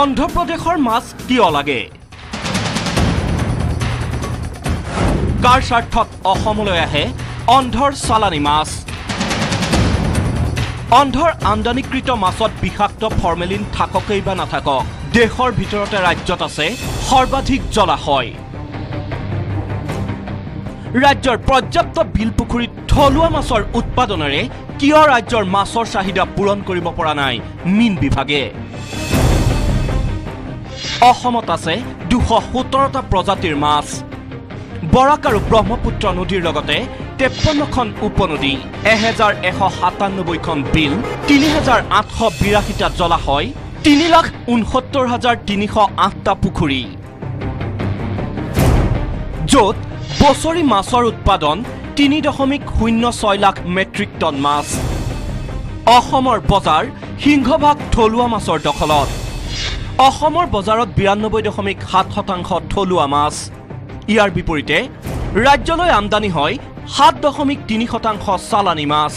অন্ধ্ৰপ্ৰদেশৰ মাছ কিয় লাগে? কাৰ স্বাৰ্থত অসমলৈ আহে অন্ধ্ৰৰ চালানী মাছ? অন্ধ্ৰৰ আমদানিকৃত মাছত বিষাক্ত ফৰ্মেলিন থাককেই বা নাথাকক, দেশৰ ভিতৰতে ৰাজ্যত আছে সৰ্বাধিক জলাশয়। ৰাজ্যৰ পৰ্যাপ্ত বিল পুখুৰীত থলুৱা মাছৰ উৎপাদনেৰে কিয় ৰাজ্যৰ মাছৰ চাহিদা পূৰণ কৰিব পৰা নাই মীন বিভাগে? অসমত আছে 217টা প্ৰজাতিৰ মাছ। বৰাক আৰু ব্ৰহ্মপুত্ৰ নদীৰ লগতে 53খন উপনদী, 1197খন বিল, 3882টা জলাশয়, 3,69,308টা পুখুৰী, য'ত বছৰি মাছৰ উৎপাদন 3.06 লাখ মেট্ৰিক টন মাছ। অসমৰ বজাৰ সিংহভাগ থলুৱা মাছৰ দখলত। অসমৰ বজাৰত 92.7% থলুৱা মাছ। ইয়াৰ বিপৰীতে ৰাজ্যলৈ আমদানি হয় 7.3% চালানী মাছ।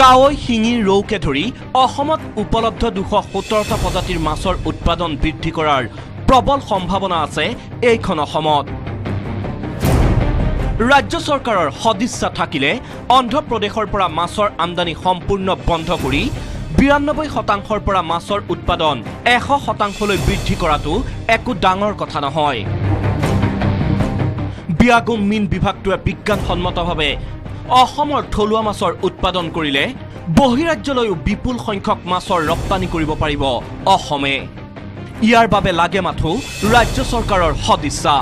কাৱৈ, শিঙি, ৰৌকে ধৰি অসমত উপলব্ধ 217টা প্ৰজাতিৰ মাছৰ উৎপাদন বৃদ্ধি কৰাৰ প্ৰবল সম্ভাৱনা আছে এইখন অসমত। ৰাজ্য চৰকাৰৰ সদিচ্ছা থাকিলে অন্ধ্ৰপ্ৰদেশৰ পৰা মাছৰ আমদানি সম্পূৰ্ণ বন্ধ কৰি 92%ৰ পৰা মাছৰ উৎপাদন 100%লৈ বৃদ্ধি কৰাটো একো ডাঙৰ কথা নহয়। বিয়াগোম মীন বিভাগটোৱে বিজ্ঞানসন্মতভাৱে অসমৰ থলুৱা মাছৰ উৎপাদন কৰিলে বহিৰাজ্যলৈও বিপুল সংখ্যক মাছৰ ৰপ্তানি কৰিব পাৰিব অসমে। ইয়াৰ বাবে লাগে মাথো ৰাজ্য চৰকাৰৰ সদিচ্ছা।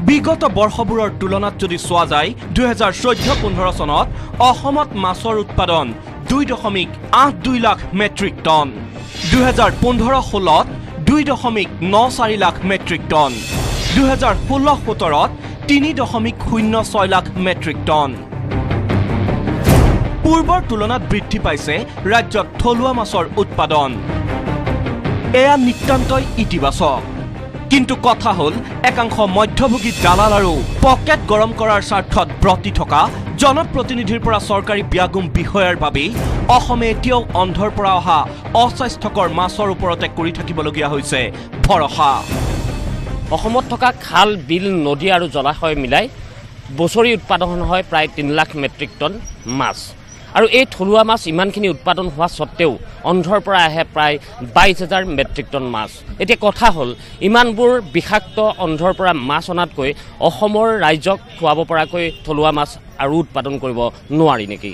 বিগত বৰ্ষবোৰৰ তুলনাত যদি চোৱা যায়, 2014-15 চনত অসমত মাছৰ উৎপাদন 2.82 লাখ মেট্ৰিক টন, 2015-16ত 2.94 লাখ মেট্ৰিক টন, 2016-17ত 3.06 লাখ মেট্ৰিক টন। পূৰ্বৰ তুলনাত বৃদ্ধি পাইছে ৰাজ্যত থলুৱা মাছৰ উৎপাদন। এয়া নিতান্তই ইতিবাচক। কিন্তু কথা হ'ল, একাংশ মধ্যভোগী দালাল আৰু পকেট গৰম কৰাৰ স্বাৰ্থত ব্ৰতী থকা জনপ্ৰতিনিধিৰ পৰা চৰকাৰী বিয়াগোম বিষয়াৰ বাবেই অসমে এতিয়াও অন্ধ্ৰৰ পৰা অহা অস্বাস্থ্যকৰ মাছৰ ওপৰতে কৰি থাকিবলগীয়া হৈছে ভৰসা। অসমত থকা খাল, বিল, নদী আৰু জলাশয় মিলাই বছৰি উৎপাদন হয় প্ৰায় 3 লাখ মেট্ৰিক টন মাছ। আৰু এই থলুৱা মাছ ইমানখিনি উৎপাদন হোৱা স্বত্তেও অন্ধ্ৰৰ পৰা আহে প্ৰায় 22,000 মেট্ৰিক টন মাছ। এতিয়া কথা হ'ল, ইমানবোৰ বিষাক্ত অন্ধ্ৰৰ পৰা মাছ অনাতকৈ অসমৰ ৰাইজক খুৱাব পৰাকৈ থলুৱা মাছ আৰু উৎপাদন কৰিব নোৱাৰি নেকি?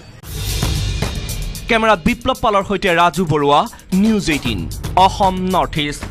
কেমেৰাত বিপ্লৱ পালৰ সৈতে Raju Barua, news 18, Assam north east.